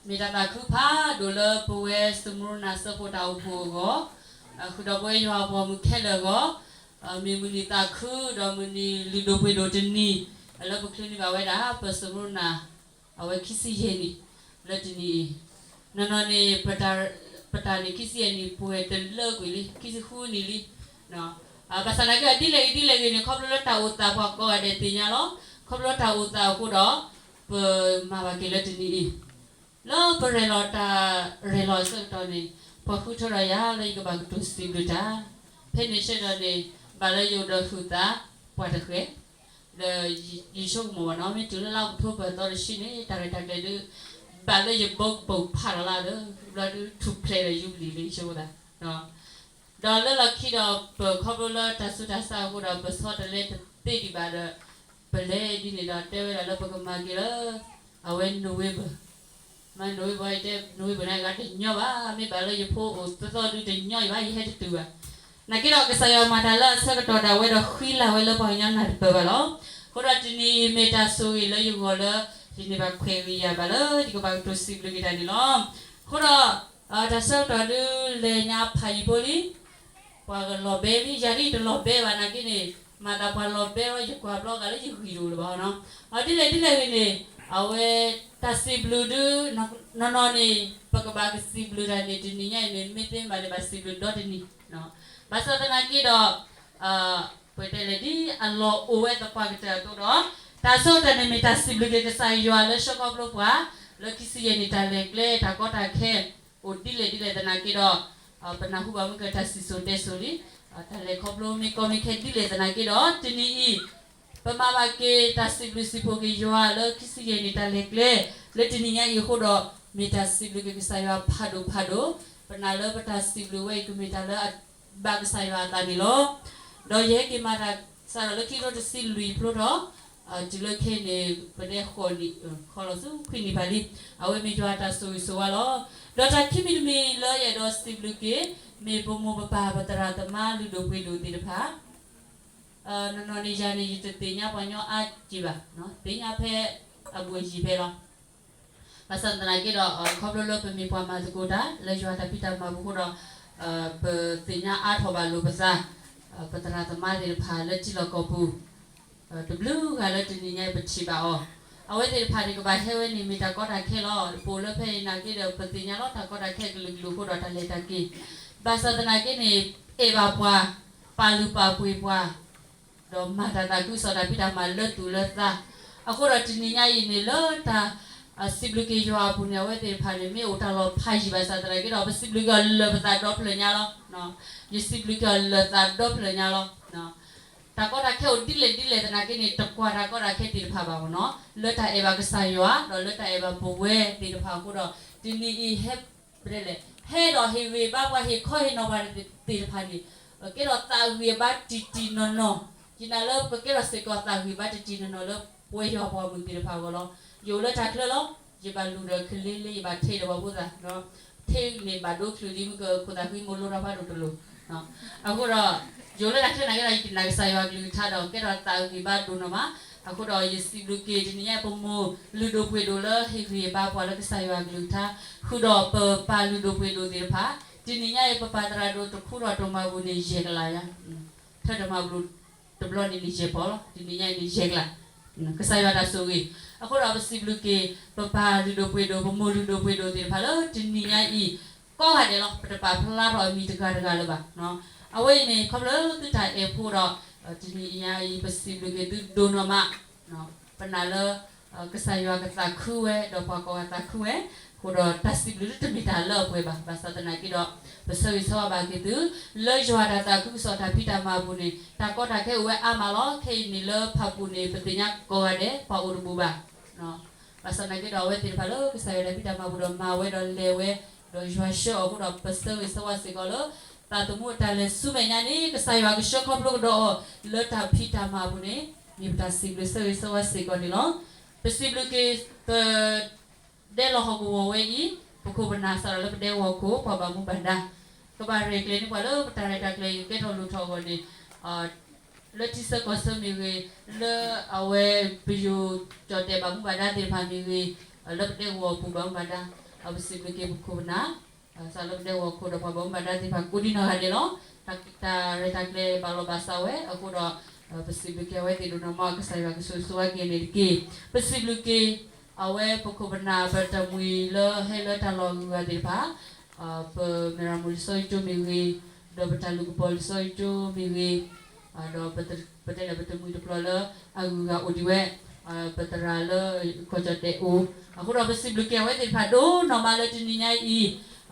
မ့ၢ်တၢ်သးခုဖးဒိၣ်လၢပဝဲစမူရနၤစၢဖှိၣ်တၢ်အိၣ်ဖှိၣ်အဂီၢ်, ဃုာ်ဒီးပဝဲယွၤအပှၤဂီၢ်မုၢ်ခဲလၢာ်အဂီၢ်, မ့ၢ်မုၢ်နံၤသးခုဒီးမုၢ်နံၤလုၢ်ဒိၣ်ပှ့ၤဒိၣ်တနံၤ, လၢပချုးန့ၢ်ဘၣ်ဝဲဒၣ် ပစမူရနၤ အဝဲခံဆံယဲၢ်နံၣ် လၢတနံၤအံၤ, နီၢ်နီၢ်န့ၣ် ပတၢ်န့ၣ် ခံဆံယဲၢ်နံၣ် ပှဲၤတလၢကွံာ်လံ ခံဆံဃုနံၣ်လံ. ဘၣ်ဆၣ်သနာ်က့ ဒ်လဲၣ်ဂ့ၤဒ်လဲၣ်ဂ့ၤန့ၣ် ခီဖျိလၢတၢ်အိၣ်သးပှၤကိးဂၤဒဲးသ့ၣ်ညါလီၤ. ခီဖျိလၢတၢ်အိၣ်သးအဃိဒီး ပမၤဘၣ်က့ၤလၢတနံၤအံၤ လၢပရဲၣ်လီၤတၢ်ရဲၣ်လီၤအဆၢကတီၢ်န့ၣ် ပှၤဃုထၢဒီးယၤလၢယကဘၣ်ကတိၤစံးဘျုးတၢ်, ဖဲန့ၣ်ဆၢကတီၢ်န့ၣ် ဘၣ်လၢယအိၣ်ဒီးဟုးသးပှၢ်တဃဲၤ, ဒီးယဆိကမိၣ်ဘၣ်နီၤ မ့ၢ်တုၤလၢလါအီးကထိဘၢၣ်သီတဆံန့ၣ် တၢ်ရဲၣ်တၢ်ကျဲၤဒုး ဘၣ်လၢယဘီကပိာ်ဖးလီၤလၢ်ဒီး ဘျီဒုးထူၣ်ဖျဲးဒီးယူဘလံၤလၢယဆိကမိၣ်သး ဒီးလၢလီၢ်ခံဒီး ပခီဖျိလၢတၢ်ဆူးတၢ်ဆါအဃိဒီး ပဆီတလဲတသ့ဒံးဘၣ်ဒီး ပလဲၤဒ်န့ၣ်ဒီး တဲဝဲဒၣ်လၢပကမၤက့ၤလၢ အဝဲ November, မၤ November တဲ November န့ၣ် အဂၤတညီဘၣ်, မ့ၢ်ဘၣ်လၢယဖိအိၣ်သီသီဒုးတညီအံၤဘၣ် ယဟဲတတုၤဘၣ်. သနာ်က့ဒီး ကစၢ်ယွၤမၤတၢ်လၢအဆၢကတီၢ်ဒၣ်ဝဲဒီး ဃံလၤဝဲလၢပှၤကညီနၢ်တပၢၢ်ဘၣ်လီၤ. အဃိဒီးတနံၤအံၤမ့ၢ်တၢ်ဆိၣ်ဂ့ၤလၢယဂီၢ်လၢ ယန့ၢ်ဘၣ်ခွဲးဂ့ၤယာ်ဘၣ်လၢ ယကဘၣ်ကတိၤစံးဘျုးက့ၤတၢ်န့ၣ်လီၤ. အဃိဒီး တၢ်ဆၢကတီၢ်ဒုးလဲၤညါဖးယံၤဖိလံ ပှၤကလီၤဘဲလံ ယၤဒ်ယတလီၤဘဲဘၣ်နာ်က့န့ၣ် မၤသးပှၤလီၤဘဲဝဲ ယကွၢ်ဘျီဂာ်လၢယဂံၢ်တအိၣ်လၢၤဘၣ်နီၤ. ဒ်လဲၣ်ဒ်လဲၣ်ဂ့ၤန့ၣ် အဝဲ တၢ်စံးဘျုးဒုး နီၢ်နီၢ်န့ၣ် ပကဘၣ်ကစံးဘျုးတၢ်န့ၣ် တနံၤညါအံၤန့ၣ် မ့ၢ်သ့မ့ၢ်ဘၣ်န့ၣ် ဘၣ်စံးဘျုးဒီတနံၤ, ဘၣ်ဆၣ်သနာ်က့ဒီး ပတဲလဲၣ်ဒ် အလီၢ်အိၣ်ဝဲသပှၢ်ကတၢၢ်အသိးဒီး တၢ်ဆၢကတီၢ်န့ၣ်မ့ၢ်တၢ်စံးဘျုးက့ၤကစၢ်ယွၤလၢဆှၢခီဖျိပှၤ လၢခံဆံယဲၢ်နံၣ်တၢ်လဲၤကျဲတၢ်ကီတၢ်ခဲ အိၣ်ဒ်လဲၣ်ဒ်လဲၣ်သနာ်က့ဒီး ပနၢ်ဟူဘၣ်မ့ၢ်ကတၢၢ်စံၣ်စိၤတဲစိၤလံ, တၢ်လဲၤခီဖျိမ့ၢ်ကီမ့ၢ်ခဲဒ်လဲၣ်သနာ်က့ဒီး တနံၤအံၤ ပမၤဘၣ်က့ၤတၢ်စံးဘျုးစံးဖှိၣ်က့ၤယွၤလၢခံဆံယဲၢ်နံၣ်တၢ်လဲၤကျဲ လၢတနံၤညါအံၤအဃိဒီး မ့ၢ်တၢ်စံးဘျုးက့ၤကစၢ်ယွၤဖးဒိၣ်ဖးဒိၣ်, ပနာ်လၢပတၢ်စံးဘျုးဝဲအံၤကမ့ၢ်တၢ်လၢအဘၣ်ကစၢ်ယွၤအသးန့ၣ်လီၤ. ဒီးယဟဲက့ၤမၤတၢ်စးထီၣ်လၢခံကထိတဆံလွံၢ်ဖျိထီၣ် တုၤလၢခဲအံၤန့ၣ် ပတဲဃီးနံၣ် ခီလီၤဆူခွံနံၣ်ပၤလံ, အဝဲမ့ၢ်ယွၤအတၢ်ဆိၣ်ဂ့ၤဆိၣ်ဝါလီၤ. ဒီးတၢ်ခံမံၤတမံၤလၢယအဲၣ်ဒိးစံးဘျုးက့ၤ မ့ၢ်ပမိၢ်ပပၢ်ပသရၣ်သမါလုၢ်ဒိၣ်ပှ့ၤဒိၣ်သ့ၣ်တဖၣ် နီၢ်နီၢ်န့ၣ်ယၤန့ၣ် ယတသ့ၣ်ညါပှၤကညီအါက့ဘၣ်, သ့ၣ်ညါဖဲအဘူးအယံၤဖဲလီၤ. ဘၣ်ဆၣ်သနာ်က့ဒီး ခီဖျိလၢပမ့ၢ်ပှၤမၤသကိးတၢ် လၢယွၤတၢ်ဖံးတၢ်မၤပူၤအဃိဒီး ပသ့ၣ်ညါအါထီၣ်ဘၣ်လိာ်ပသး ပသရၣ်သမါသ့ၣ်တဖၣ်လၢထံလီၢ်ကီၢ်ပူၤ တဘျုးဂၤလၢတနံၤညါအံၤပထံၣ်ဘၣ်အီၤ, အဝဲသ့ၣ်တဖၣ်န့ၣ် ကဘၣ်ဟဲဝဲန့ၣ်မ့ၢ်တၢ်ကီတၢ်ခဲလီၤ. ပအိၣ်လၢဖဲအံၤနာ်က့ဒီး ပသ့ၣ်ညါလီၤတၢ်ကီတၢ်ခဲကလုာ်ကလုာ်အဃိဒီးတၢ်လဲၤတၢ်က့ၤ, ဘၣ်ဆၣ်သနာ်က့န့ၣ် အဲၣ်ဘၣ်ပှၤ, ပာ်လုၢ်ပာ်ပှ့ၤပှၤ ဒီးမၤတၢ်သးခုကစီၣ်တၢ်ဖံးတၢ်မၤလၢသူၣ်လၢသး, အဃိဒီးတနံၤညါအံၤန့ၣ် လၢတၢ်စံးဘျုးက့ၤယွၤအပူၤန့ၣ် အဝဲသ့ၣ်တဖၣ်န့ၣ် မ့ၢ်အိၣ်တၢ်လီၤဖးယံာ်ဘၣ်ဆၣ်သနာ်က့ဒီး ပစံးဘျုးက့ၤအီၤလၢာ်ပသးဒီဖျၢၣ်ညါလီၤ. ယစံးဘျုးက့ၤအီၤလၢာ်သးဒီဖျၢၣ်ညါလီၤ. တၢ်ကီတၢ်ခဲအိၣ်ဒ်လဲၣ်ဒ်လဲၣ်သနာ်က့န့ၣ် တကွၢ်တၢ်ကီတၢ်ခဲသ့ၣ်တဖၣ်ဘၣ်မ့ၢ်နီၤ, လၢတၢ်အဲၣ်ဘၣ်ကစၢ်ယွၤ ဒီးလၢတၢ်အဲၣ်ဘၣ်ပဝဲသ့ၣ်တဖၣ်အဃိဒီး တနံၤအံၤဟဲ ပတဲလဲၣ် ဟဲဒီးဟ့ၣ်ဂံၢ်ဘါပှၤဟ့ၣ်ခီဟ့ၣ်နီၤပှၤသ့ၣ်တဖၣ်န့ၣ် ကဲထီၣ်သးဂံၢ်ဘါတံၢ်တံၢ်နီၢ်နီၢ်, ယနာ်လၢပကကဲထီၣ်စ့ၢ်ကီးသးဂံၢ်ဘါတံၢ်တံၢ်နီၢ်နီၢ်လၢပဝဲယွၤပှၤဂီၢ်မုၢ်သ့ၣ်တဖၣ်အဂီၢ်လီၤ. ယအိၣ်လၢတၢ်ချၢလီၤ. ယဘၣ်လူၤဒီးကလ့လ့ ယဘၣ်ထ့ဒီးပှၤဖိသၣ်, ထ့န့ၣ်ဘၣ်ဒိချုးလံ မ့ၢ်ကခိၣ်သးဃံမိၢ်လိထီၣ်ဖးဒိၣ်တလိၤ, အဃိဒီး ယအိၣ်လၢတၢ်ချၢနာ်က့ဒီး ယနာ်ကစၢ်ယွၤကလုၢ်ကထါဒီး ကဲထီၣ်သးဂံၢ်ဘါဒိၣ်နီၢ်မး, အဃိဒီးယစံးဘျုးက့ၤ တနံၤညါအံၤ ပမိၢ်လုၢ်ဒိၣ်ပှ့ၤဒိၣ်လၢဟ့ၣ်ဂံၢ်ဘါပှၤလၢကစၢ်ယွၤကလုၢ်ကထါ, ဃုာ်ဒီးပပၢ်လုၢ်ဒိၣ်ပှ့ၤဒိၣ်သ့ၣ်တဖၣ်, တနံၤညါအံၤ ပပၢ်သရၣ်ဒိၣ်တခူထီၣ်တမၤပူၤန့ၣ် ယဲၢ်ကလးယါ ထၢတမၤပူၤတဘျီန့ၣ်န့ၣ် ယဲၢ်ပီၤလီၤ. တနံၤညါအံၤန့ၣ် ယဲၢ်ကလး, ကစၢ်ယွၤတၢ်ဆိၣ်ဂ့ၤ, အဃိဒီးပစံးဘျုးက့ၤ ပပၢ်လုၢ်ဒိၣ်ပှ့ၤဒိၣ် ပမိၢ်လုၢ်ဒိၣ်ပှ့ၤဒိၣ်သ့ၣ်တဖၣ်လၢတနံၤညါအံၤ ကိးဂၤဒဲးလီၤ. ပတပာ်ဖျါထီၣ်အမံၤတဂၤတဂၤလၢၤဘၣ်. အဝဲအံၤန့ၣ် ခီဖျိလၢသုတၢ်အဲၣ်ဖိဒီး တနံၤအံၤညါအံၤ ပစံးဘျုးက့ၤသုဒိၣ်နီၢ်မး, ပနာ်လၢ ကစၢ်ယွၤကသးခုဝဲ ဒီးပှၤကိးဂၤသးခုဝဲ, အဃိဒီးတၢ်စံးဘျုးဒုးတမ့ၢ်တၢ်လၢအပှဲၤဘၣ်. ဘၣ်ဆၣ်သနာ်က့ဒီး ပဆၢဂ့ၤဆၢဝါဘၣ်က့ၤသု လၢယွၤတၢ်သးခုကစီၣ်တၢ်ဖံးတၢ်မၤအပူၤန့ၣ် တၢ်ကီတၢ်ခဲအိၣ်ဝဲအါမးလီၤ. ခဲအံၤန့ၣ်လၢဖၣ်ပူၤန့ၣ် ပသ့ၣ်ညါကိးဂၤဒဲး ပှၤအိၣ်တဘူးဘၣ်. ဘၣ်ဆၣ်သနာ်က့ဒီး အဝဲသ့ၣ်တဖၣ်လၢကစၢ်ယွၤတၢ်ဖံးတၢ်မၤအပူၤဒီး မၤဝဲဒီးလဲၤဝဲ, ဒီးယွၤဆှၢအီၤအဃိဒီး ပဆၢဂ့ၤဆၢဝါစ့ၢ်ကီးလၢ သးသမူအတၢ်လဲၤဆူမဲာ်ညါန့ၣ် ကစၢ်ယွၤကဆှၢခီဖျိကဒီးအီၤ လၢတၢ်ဖံးတၢ်မၤအပူၤန့ၣ် မ့ၢ်ပတၢ်စံးဘျုးဆၢဂ့ၤဆၢဝါစ့ၢ်ကီးန့ၣ်လီၤ. ပစံးဘျုးက့ၤ ပ ဒဲလီၤဟီၣ်ကဝီၤဝဲအံၤ ပခိၣ်ပနၢ်စးထီၣ်လၢပဒဲဂီၤခိၣ် ပှၤဘၣ်မူဘၣ်ဒါ ကဘၣ်ရဲၣ်ကျဲၤန့ၢ်ပှၤလၢပတၢ်ရဲၣ်တၢ်ကျဲၤအံၤ ကကဲထီၣ်လိၣ်ထီၣ်အဂီၢ်န့ၣ် လၢထံဆၢကီၢ်ဆၢမ့ၢ်ဂ့ၤ, လၢအဝဲပယိၤကၠီၣ်တဲာ်ဘၣ်မူဘၣ်ဒါသ့ၣ်တဖၣ်မ့ၢ်ဂ့ၤ, လၢပဒဲကဝီၤပူၤဘၣ်မူဘၣ်ဒါ, ပစံးဘျုးက့ၤပခိၣ်ပနၢ် စးလၢပဒဲကဝီၤခိၣ်ဒီးပှၤဘၣ်မူဘၣ်ဒါသ့ၣ်တဖၣ်ကိးဒံနီၢ်ဂၤဒဲးလီၤ. တၢ်ရဲၣ်တၢ်ကျဲၤဘၣ်လီၤဘၣ်စးဝဲအဃိဒီး ပစံးဘျုးက့ၤအဝဲသ့ၣ်ဒိၣ်နီၢ်မး ကစၢ်ယွၤကဆိၣ်ဂ့ၤဆိၣ်ဝါက့ၤန့ၣ်တက့ၢ်. ပစံးဘျုးက့ၤ အဝဲပခိၣ်ပနၢ်ပတမှံၤလၢဟဲလၢတၢ်လီၢ်အဂုၤအဂၤသ့ၣ်တဖၣ်, ပမဲၢ်ရမူၣ်လံာ်စီဆှံကၠိမ့ၢ်ဂ့ၤ, ဒီးပတၢ်လုၢ်ကပီၤလံာ်စီဆှံကၠိမ့ၢ်ဂ့ၤ, ဒီးပတဲလၢပတမှံၤတပျီၤလၢအဂုၤအဂၤအိၣ်ဒံးဝဲ, ပသရၣ်လၢကီၢ်ကၠီၣ်တဲာ်အိၣ်, အဃိဒီးပစံးဘျုးက့ၤအဝဲသ့ၣ်တဖၣ်ဒိၣ်နီၢ်မးလၢတနံၤညါအံ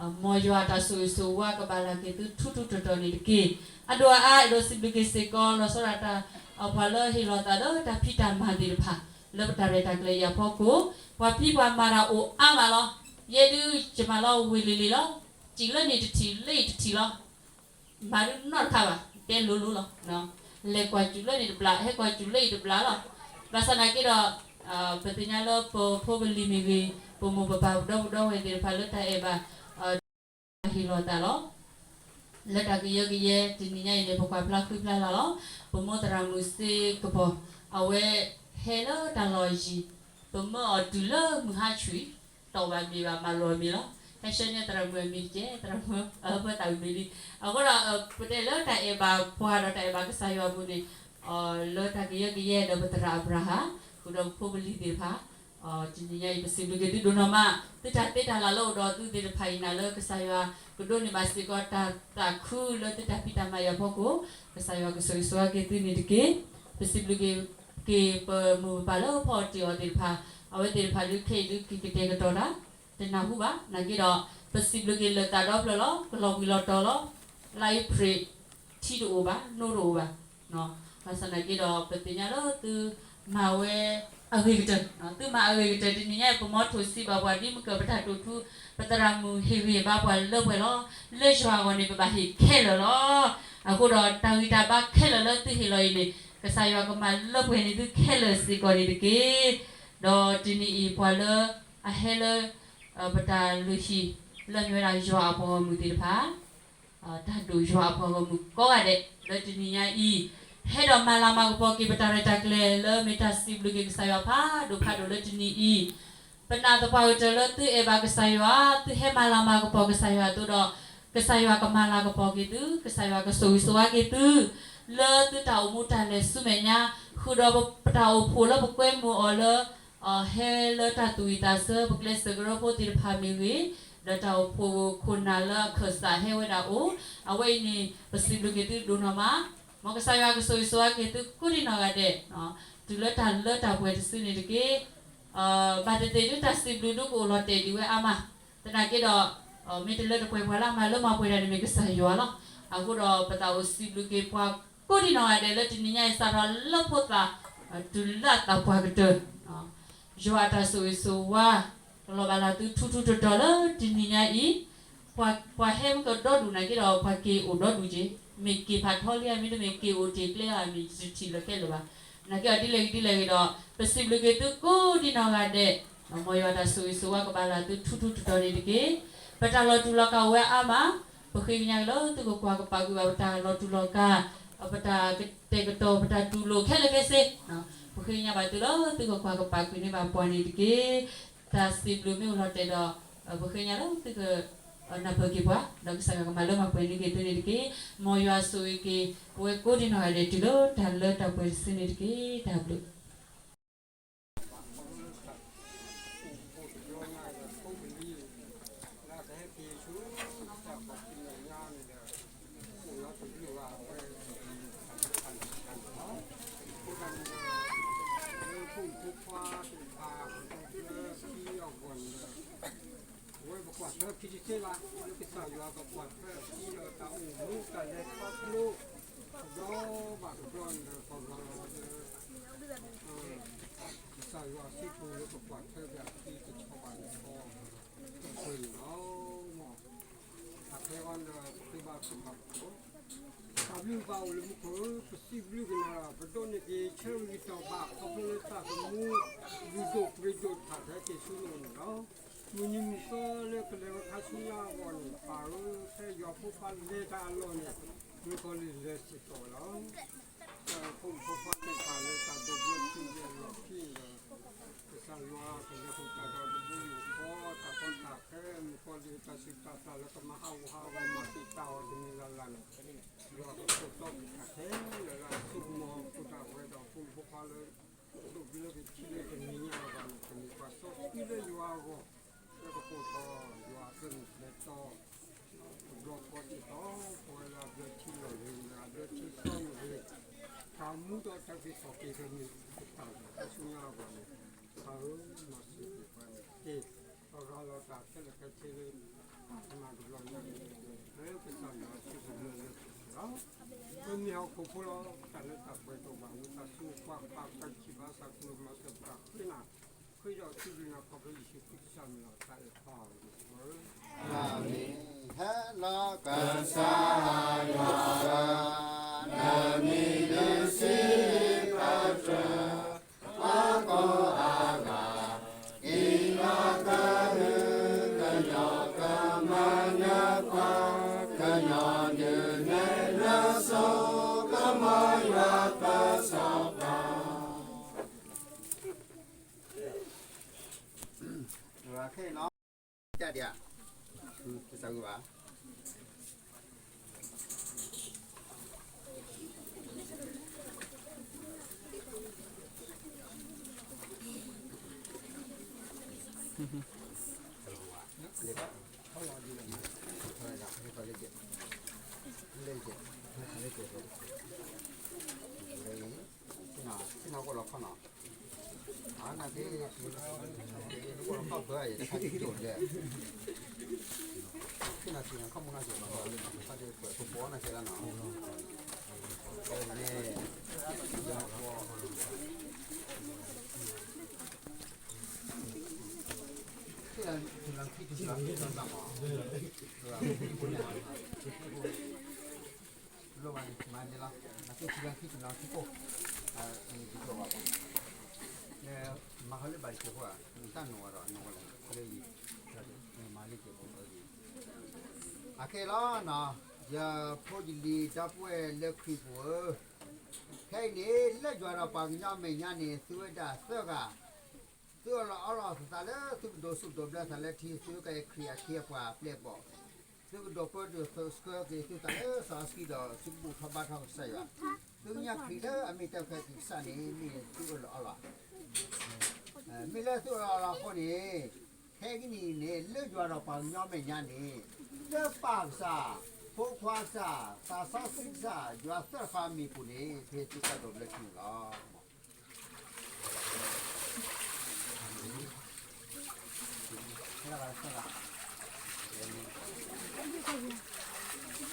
ၤ, မ်ယွၤအတၢ်ဆိၣ်ဂ့ၤဆိၣ်ဝါကဘၣ်လၢ်က့ၤသုထူထူတီတီန့ၣ်တက့ၢ်. အဒိၣ်အအါ အဲၣ်ဒိးစံးဘျုးက့ၤစ့ၢ်ကီး လီၤဆီဒၣ်တၢ် ပှၤလၢဟ့ၣ်လီၤသးလၢတၢ်ဖံးတၢ်မၤသ့ၣ်တဖၣ် လၢပတၢ်ရဲၣ်တၢ်ကျဲၤအံၤအဖီခိၣ်, ပှၤဖံးပှၤမၤတၢ်အိၣ်အါမးလီၤ. ယဲဒုးယမၤလီၤဝ့ၢ်လံၤလံၤလီၤ. စံၣ်လၢန့ၣ်တထံၣ်လၢအံၤတထံၣ်လီၤ. မၤဒုးနီတခါဘၣ်, တဲလိၤလိၤလီၤ. လဲၤကွၢ်စူၣ်လၢန့ၣ်တဘျီ ဟဲကွၢ်စူၣ်လၢအံၤတဘျီလီၤ. ဘၣ်ဆၣ်နာ်က့ဒီး ပသ့ၣ်ညါလၢပဖိပလံၤမ့ၢ်ဂ့ၤ, ပမိၢ်ပပၢ်ပဒီပုၢ်ဒီဝဲၢ်သ့ၣ်တဖၣ်လၢတၢ်အဲၣ်ဘၣ် ဟ့ၣ်လီၤသးလီၤ. လၢတၢ်ကယၢကယဲတနံၤညါအံၤန့ၣ် ပကွၢ်ဖျါဃုဖျါလၢ်လီၤ. ပမိၢ်သရၣ်မုၣ်စ့ကပီၤ အဝဲဟဲလၢတၢ်လီၢ်ယံၤ, ပမၢအီၤတုၤလၢမုၢ်ဟါဆူၣ်, တီၢ်ဘၣ်မ့ၢ်ဘၣ်မၤလိာ်အမံၤလီၤ. ဟဲဆှၢန့ၢ်သရၣ်မုၣ်အမံၤတက့ၢ်, သရၣ်မုၣ်အဖၢသးမ့ၢ်လံ. အဃိဒီး ပတဲလၢတၢ်အဲၣ်ဘၣ်ပှၤဒီးတၢ်အဲၣ်ဘၣ်ကစၢ်ယွၤအပူၤန့ၣ် လၢတၢ်ကယၢကယဲဒီးပသရၣ်အၤဘြၤဟၣ် ဃုာ်ဒီးပဖိပလံၤသ့ၣ်တဖၣ် တနံၤညါအံၤ ပစံးဘျုးက့ၤသုဒိၣ်နီၢ်မး, သုတၢ်သ့တၢ်လၢ်လၢအိၣ်ဒီးသုသ့ၣ်တဖၣ်အံၤ နာ်လၢကစၢ်ယွၤကဒိးန့ၢ်ဘၣ်စ့ၢ်ကီးတၢ်သးခုလၢသုတၢ်ဖံးတၢ်မၤအံၤအဖီခိၣ်, ကစၢ်ယွၤကဆိၣ်ဂ့ၤဆိၣ်ဝါက့ၤသုန့ၣ်တက့ၢ်. ပစံးဘျုးက့ၤ က့ၤပမိၢ်ပပၢ်လၢဖီအီၣ်တ့ၢ်အီၤသ့ၣ်တဖၣ်, အဝဲသ့ၣ်တဖၣ်ဒုးခဲအံၤဒုးက့ၤကတဲာ်ကတီၤတၢ် တနၢ်ဟူဘၣ်. နာ်က့ဒီး ပစံးဘျုးက့ၤလၢာ်သးဒီဖျၢၣ်လီၤ. ကလီၤဘှံးလီၤတီၤလီၤ. လါအ့ဖြ့ၣ် ထံတအိၣ်ဘၣ်, နိတအိၣ်ဘၣ်. ဘၣ်ဆၣ်နာ်က့ဒီး ပသ့ၣ်ညါလၢသုမၤဝဲအဂ့ၤကတၢၢ်, သုမၤအဂ့ၤကတၢၢ်တနံၤညါအံၤ ပမီထိၣ်စံးဘၣ်ပှၤဒ်မုၢ်ကၢၢ်ပတၢ်တိာ်ထူ, ပသရၣ်မုၣ်ဟ့ၣ်ဂံၢ်ဘါပှၤလၢပှဲၤလီၤ. လၢယွၤအဂီၢ်န့ၣ် ပဘၣ်ဟ့ၣ်ခဲလၢာ်လီၤ. အဃိဒီးတၢ်ဂံၢ်တၢ်ဘါခဲလၢာ်လၢသုဟ့ၣ်လီၤအံၤန့ၣ် ကစၢ်ယွၤကမၤလၢပှဲၤန့ၢ်သုခဲလၢာ်စ့ၢ်ကီးန့ၣ်တက့ၢ်. ဒီးတနံၤအံၤပှၤလၢအဟဲလၢ ပတၢ်လုၢ်ဟံၣ် လၢအမ့ၢ်ဝဲဒၣ်ယွၤအပှၤဂီၢ်မုၢ်သ့ၣ်တဖၣ် တၢ်ဒိၣ်ယွၤအပှၤဂီၢ်မုၢ်ကိးဂၤဒဲး လၢတနံၤညါအံၤ ဟဲဒီးမၤလၤမၤကပီၤက့ၤပတၢ်ရဲၣ်တၢ်ကျဲၤလၢမ့ၢ်တၢ်စံးဘျုးက့ၤကစၢ်ယွၤဖးဒိၣ်ဖးဒိၣ်လၢတနံၤအံၤ, ပနာ်သပှၢ်ကတၢၢ်လၢသုအဲၣ်ဘၣ်ကစၢ်ယွၤ, သုဟဲမၤလၤမၤကပီၤကစၢ်ယွၤအသိးဒီး ကစၢ်ယွၤကမၤလၤကပီၤက့ၤသု, ကစၢ်ယွၤကဆိၣ်ဂ့ၤဆိၣ်ဝါက့ၤသု လၢသုတၢ်အိၣ်မူတၢ်လဲၤဆူမဲာ်ညါ, ဃုာ်ဒီးပတၢ်အိၣ်ဖှိၣ်လၢပကွဲမုာ်အီၤလၢ ဟဲလၢတၢ်သူၣ်ဝံၣ်သးဆၢ ပကျဲးစၢးကရၢဖိသ့ၣ်တဖၣ်မ့ၢ်ဂ့ၤ, ဒီးတၢ်အိၣ်ဖှိၣ်ခိၣ်နၢ်လၢအခၢၣ်စးဟဲဝဲဒၣ်အိၣ်, အဝဲအံၤန့ၣ် ပစံးဘျုးက့ၤသုဒိၣ်နီၢ်မး, မ်ကစၢ်ယွၤကဆိၣ်ဂ့ၤဆိၣ်ဝါက့ၤသုကိးဒံနီၢ်ဂၤဒဲး, တုၤလၢတၢ်လၢတၢ်ပှဲၤတစုန့ၣ်တက့ၢ်. ဘၣ်သ့ၣ်သ့ၣ်ဒုးတၢ်စံးဘျုးဒုးကအိၣ်လီၤတဲာ်ဒံးဝဲအါမး, သနာ်က့ဒီး မ့ၢ်တလၢတပှဲၤပှၤလၢအမၤလၢမၤပှဲၤတၢ်န့ၣ်မ့ၢ်ကစၢ်ယွၤလီၤ. အဃိဒီးပသးအိၣ်စံးဘျုးက့ၤပှၤကိးဒံနီၢ်ဂၤဒဲးလၢတနံၤညါအံၤ စးထီၣ်လၢဖိသၣ် တုၤလၢအသးပှၢ်ကတၢၢ် ယွၤအတၢ်ဆိၣ်ဂ့ၤဆိၣ်ဝါ ကလီၤဘၣ်လၢသုထူထူတီတီလၢတနံၤညါအံၤ, ပှၤဟဲမ့ၢ်ကဒီဒူၣ်နာ်က့ဒီး ပှၤက့ၤအိၣ်ဒီဒူၣ်က့ၤ, မ့ၢ်က့ၤဖးထီလံဧါ မ့တမ့ၢ်က့ၤအိၣ်တ့ၢ်ကျဲဧါ မ့ၢ်တထံၣ်လၢၤခဲလၢာ်ဘၣ်. နာ်က့အီၤဒ်လဲၣ်ဂ့ၤဒ်လဲၣ်ဂ့ၤဒီး ပစံးဘျုးက့ၤသုကိးဒံနီၢ်ဂၤဒဲး, မ်ယွၤအတၢ်ဆိၣ်ဂ့ၤဆိၣ်ဝါကဘၣ်လၢသုထူထူတီတီန့ၣ်တက့ၢ်. ပတၢ်လီၤတူာ်လီၤကာ်အိၣ်ဝဲအါမး, ပဃ့ကညးက့ၤလၢသုကကွၢ်ကပာ်ကွံာ်ဘၣ်ပတၢ်လီၤတူာ်လီၤကာ်, ပတၢ်ကတဲာ်ကတီၤ ပတၢ်တူၢ်လိာ်ခဲလၢာ်ခဲဆ့, ပဃ့ကညးဘၣ်သုလၢသုကကွၢ်ကပာ်ကွံာ်န့ၢ်ဘၣ်ပှၤန့ၣ်တက့ၢ်. တၢ်စံးဘျုးမ့ၢ်အိၣ်လီၤတဲာ်ဒီး ပဃ့ကညးလၢသုကနၢ်ပၢၢ်က့ၤပှၤ, ဒီးကစၢ်ယွၤကမၤလၢမၤပှဲၤန့ၢ်က့ၤသုန့ၣ်တက့ၢ်. မ်ယွၤဆိၣ်ဂ့ၤက့ၤ ပဝဲကိးဒံနီၢ်ဂၤဒဲးတုၤလၢတၢ်လၢတၢ်ပှဲၤတစုန့ၣ်တက့ၢ်. တၢ်ဘျုးအဝဲပကွၢ်ထွဲခံတသ့ဘၣ်, လၢကစၢ်ယွၤကကွၢ်ထွဲအခံဒီးတၢ်အိၣ်မူတၢ်လဲၤခီဖျိ ကဒီးဘၣ်ကဒီးန့ၣ်ဒီး ပှၤဂီၤလီၤလၢ ကစၢ်ယွၤစုပူၤလၢကကွၢ်ထွဲ က့ၤအခံတဆီဘၣ်တဆီ တပှဲၤန့ၣ်လီၤ. အခဲအံၤဒီး ပဃ့ဘါထုကဖၣ် တၢ်ဘျုးဘၣ်အိၣ်လၢမူခိၣ်ဧၢ, ပစံးဘျုးက့ၤနၤလီၤ. ပဒိးန့ၢ်က့ၤဆၢဂ့ၤကတီၢ်ဘၣ် ခီဖျိလၢတၢ်သမူ လုၢ်ဒိၣ်ပှ့ၤဒိၣ်တဖၣ် ကဟဲက့ၤဆူနအိၣ်န့ၣ်လီၤ. မုၢ်နံၤမုၢ်သီလၢကလဲၤဝဲခါဆူညါအဂီၢ်န့ၣ် ပၢ်ဧၢ, ဖဲယွၤဖိခွါလဲၤတၢ်အလီၢ်န့ၣ် မုၣ်ကီၤလံၢ်လဲၤစ့ၢ်ကီးလီၤ. တၢ်ဖိမုၣ်ဖိခွါသ့ၣ်တဖၣ်လၢတၢ်ဒိးဘျၢထံလၢအလီၢ်ခံဒီး ကစၢ်ယွၤကလဲၤဃုာ်တၢ်ဒီး တၢ်စံးတၢ်ပျၢ်လၢကမၤဟးဂူာ်ဟးဂီၤမၤတံာ်တာ်အီၤတမံၤလၢ်လၢ်န့ၣ်, ယွၤကဆိၣ်ထီၣ်ပတၢ်ခဲလၢာ်လၢအဆိကမိၣ်အဃိ တၢ်ပဝဲဒီးဖိမုၣ်ဖိခွါလၢ ဒိၣ်ဘျၢကထံလၢတနံၤညါအဂီၢ်န့ၣ် ကမ့ၢ်ပှၤစီဆှံလၢယွၤအဂီၢ်, လၢကပိာ်ထီၣ်ယွၤအကျဲမုၢ်ကျဲတီ တဘျီဃီဒ်သိး ပဝဲလၢအဘျၢထံလီၤလၢ အဘျၢထံစီမုၢ်ဂ့ၤ, တၢ်မူဒီးတၢ်ဂ့ၤထီၣ်က့ၤကမ့ၢ်ပတၢ်လီၤတၢ်ဆူညါအဂီၢ်န့ၣ်, ပၢ်ဧၢ, မၤစၢၤက့ၤပှၤန့ၣ်တက့ၢ်. ပရၤလီၤတၢ်ခဲလၢာ်ခဲဆ့လၢ ပမၤတဘျီညါန့ၣ် လၢကစၢ်ယွၤအစုပူၤလၢလၢပှဲၤပှဲၤလီၤ. ပမ့ၢ်ဟီၣ်ခိၣ်ဖိလီၤ တၢ်လၢတၢ်ပှဲၤတအိၣ်ဘၣ် ဝံသးစူၤကွၢ်ပာ်ကစၢ်ခံဘၣ်ဆၢကမုၢ်မၤစၢၤပတၢ်ဃ့နၤ ဃ့ဒီးစုဒုးနၤခီဖျိယ့ၣ်ၡူးခရံာ်ကစၢ်မံၤလီၤ. တၢ်အဲၣ်ပၢ်ဧၢ, ဟဲလီၤကစၢ်ယွၤဧၢ, နမံၤဒုးစံးဘၣ်တြၢၤ ပှၤကိးဂၤဒဲး, ဒ်သိးကညီကမၤနၢၤပှၤ, ကညီဒုးနဲၣ်နၢၤစိ ကမီယွၤပၢၤစီၤပၤ ခဲအံၤလီၤ, တၢ်ဒံးဧါ, တစးဂုာ်ဘၣ်. လၢမၤန့ၢ်လီၤ နက့ၤထံလၢခံတနီၤခံကိၢ်, နက့ၤကီၤဘၣ်ဘၣ်, မၤဟီလၢဘၣ်တက့ၢ်ဖိဧါ, နတၢ်နီၣ်ဝဲဒီးနီၣ်ဝဲလၢယံၤ, မၤလၢက့ၤဖိအံၤ, အခဲအံၤလီၤ, ယဖိယလံၤဒီပုၢ်ဝဲၢ်လၢခရံာ်ပူၤဧၢ, ခဲအံၤန့ၣ် လၢယွၤဒီးပှၤကညီအမဲာ်ညါန့ၣ် သုဝဲဒၣ်သၢဂၤ သုအၢၣ်လီၤအီလီၤသးလၢသုကဒိးဆူၣ်ဒိးဘျၢသးလၢထံ သုကဲခရံာ်အထံအပှၤအပျဲၢ်အဘီၣ်, သုကဒိးပၢဒိးဆှၢက့ၤသုသးလၢစီဆှံဒီးသုကဘူၣ်ထီၣ်ဘါထီၣ်ကစၢ်ယွၤ, သုကညၣ်ခရံာ်လၢအမ့ၢ်တၢ်ခဲကစၢ်န့ၣ် မ့ၢ်သုအၢၣ်လီၤအီလီၤ, မ့ၢ်လၢသုအၢၣ်လီၤအီလီၤအဃိန့ၣ်, ခဲကနံၣ်အံၤန့ၣ် လၢယွၤဒီးပှၤကညီအမဲာ်ညါန့ၣ်, လၢပၢ်ကစၢ်, ဖိခွါကစၢ်, သးစီဆှံကစၢ်, ယွၤသၢတဖၣ်အမံၤအပူၤန့ၣ် ပဟ့ၣ်သုတၢ်ဒိးဘျၢထံန့ၣ်လီၤ. ပှၤကညီဘျၢထံဒၣ် ခိၣ်နူာ်တၢ်မူဘျၢသး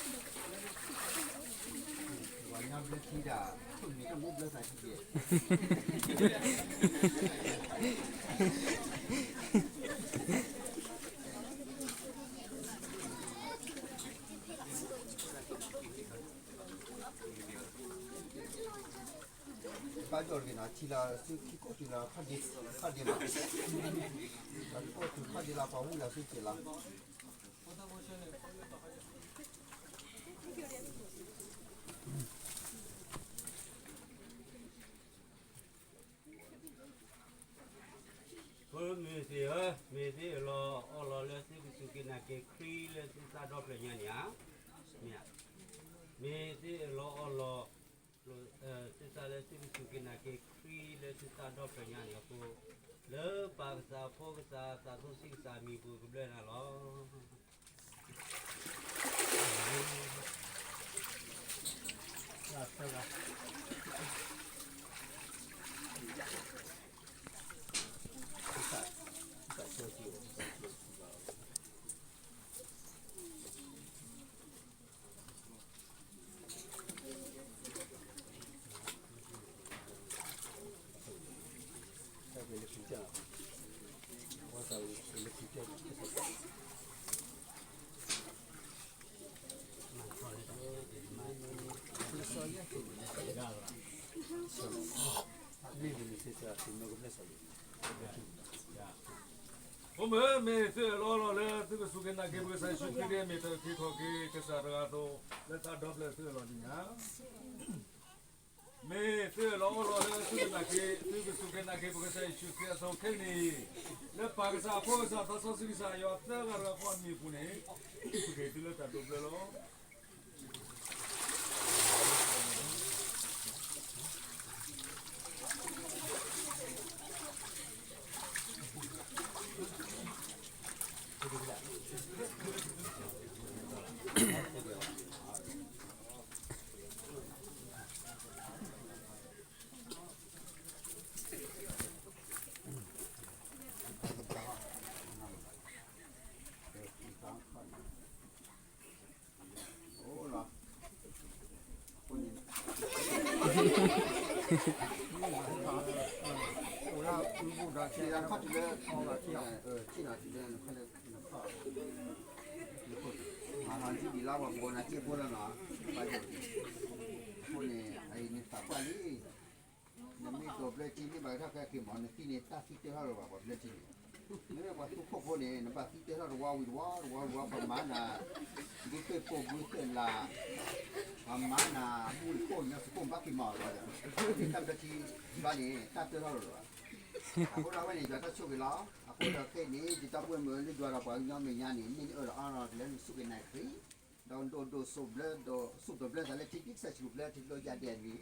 ထံက့ၤ ဘၣ်ဒီးတဂ့ၤနီၤ ထံလီၤသုခံကိၢ်တုၤလီၤခီၣ်ဒ့, ခီၣ်ဒ့လီၤ, လီၤသုခိၣ်တုၤခီၣ်ဒ့လီၤ ပှၤဝံၣ်လီၤသုစဲးလီၤ. ဖိမုၣ်သ့ၣ်ဧၢ, မ့ၢ်သုအၢၣ်လီၤအီလီၤလၢသုကစူၢ်က့ၤနာ်က့ၤခရံာ်လၢသုသးဒီဖျၢၣ်ညါန့ၣ်ဧါ, မ့ၢ်ဧါ, မ့ၢ်သုအၢၣ်လီၤအီလီၤ သုသးလၢသုကစူၢ်က့ၤနာ်က့ၤခရံာ်လၢသုသးဒီဖျၢၣ်ညါန့ၣ်အဃိ, လၢပၢ်ကစၢ်ဖိကစၢ်သးစီဆှံကစၢ်အမံၤအပူၤကဘျၢနၤလီၤ. ဖိမုၣ်, မ့ၢ်သုအၢၣ်လီၤအီလီၤလၢသုကစူၢ်က့ၤနာ်က့ၤ ပကစၢ်ယ့ၣ်ၡူးခရံာ် မ့ၢ်တၢ်က့ၤထီၣ်က့ၤကစၢ်တဂၤအသိး လၢသးဒီဖျၢၣ်သုအၢၣ်လီၤဒံးညါ မ့ၢ် မ့ၢ်သုလီၤအိၣ်လီၤလၢသုကနာ်က့ၤ သုကစူၢ်က့ၤနာ်က့ၤ ပကစၢ်ယ့ၣ်ၡူးခရံာ်အစီၤခဲကနံၣ်အံၤ, လၢပၢ်ကစၢ် ဖိကစၢ် သးစီဆှံကစၢ် ယွၤသၢဂၤတဂၤဃီအမံၤအပူၤန့ၣ်, ပက့ၤသုလၢတၢ်ဒိးဘျၢလီၤ. အဃိန့ၣ် အံၤနသးပှၢ်လံ, နမ့ၢ်ဒိးဘျၢထံ မ့ၢ်ဘၣ်ကထီၣ်ခဲက့ၤမး နသံန့ၣ် တၢ်သံတၢထီၣ်လၢၤဘၣ် ပှၤဘျၢထံန့ၣ်, မ့မ့ၢ်ပှၤသူခိၣ်ဖိန့ၣ် နဘၣ်သံတၢထီၣ်တဝါဝံၤတဝါ တဝါဝံၤတဝါ ပှၤမၤနၤ ဘုသ့ၣ်ပိာ်ဘုသ့ၣ်လး, ပှၤမၤနၤ မူတခိၣ်ညီတခိၣ် ဘၣ်က့ၤမၤအီၤလီၤဒီး, တၢ်ဘျၢထံဘျီန့ၣ် တၢ်တၢထီၣ်လၢၤဘၣ်. အဃိဒီးအဝဲန့ၣ် ယွၤတၢ်ဆိၣ်ဂ့ၤလီၤ. အဃိဒီးခဲအံၤန့ၣ် ယတၢ်ပှဲၤမုာ်လၢယွၤဒီးပှၤကညီမဲာ်ညါန့ၣ် မ့ၢ်နအၢၣ်လီၤအီလီၤလၢနစူၢ်က့ၤနာ်က့ၤခရံာ်, ဒီးဒိၣ်ဒိၣ်စိးဘျၢ ဒီးစိၢ်ဒိးဘျၢသးလၢထံ ဒ်ကစၢ်ယ့ၣ်ၡူးဘျၢထံလီၤယၤဒဲးန့ၣ်, ဒီး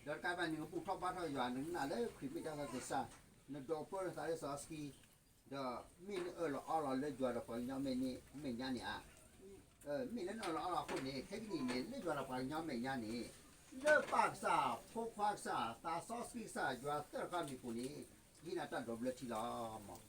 တကးဘၣ်န့ၣ် နဘူၣ်ထီၣ်ဘါထီၣ်ယွၤ နနာ်လၢခရံာ်မ့ၢ်တၢ်ဂၤကစၢ်, နဒိးပၢလီၤသးလၢစီဆှံ, ဒီးမ့ၢ်နအၢၣ်လီၤအီလီၤလၢယွၤဒီးပှၤကညီမဲာ်ညါန့ၣ်ဧါ. မ့ၢ်လၢနအၢၣ်လီၤအီလီၤအဃိန့ၣ် ခဲကနံၣ်န့ၣ် လၢယွၤဒီးပှၤကညီမဲာ်ညါန့ၣ်, လၢပၢ်ကစၢ် ဖိခွါကစၢ် သးစီဆှံကစၢ် ယွၤသၢဂၤအမံၤပူၤန့ၣ်, ယဟံးနၤတၢ်ဒိးဘျၢထံလီၤမး.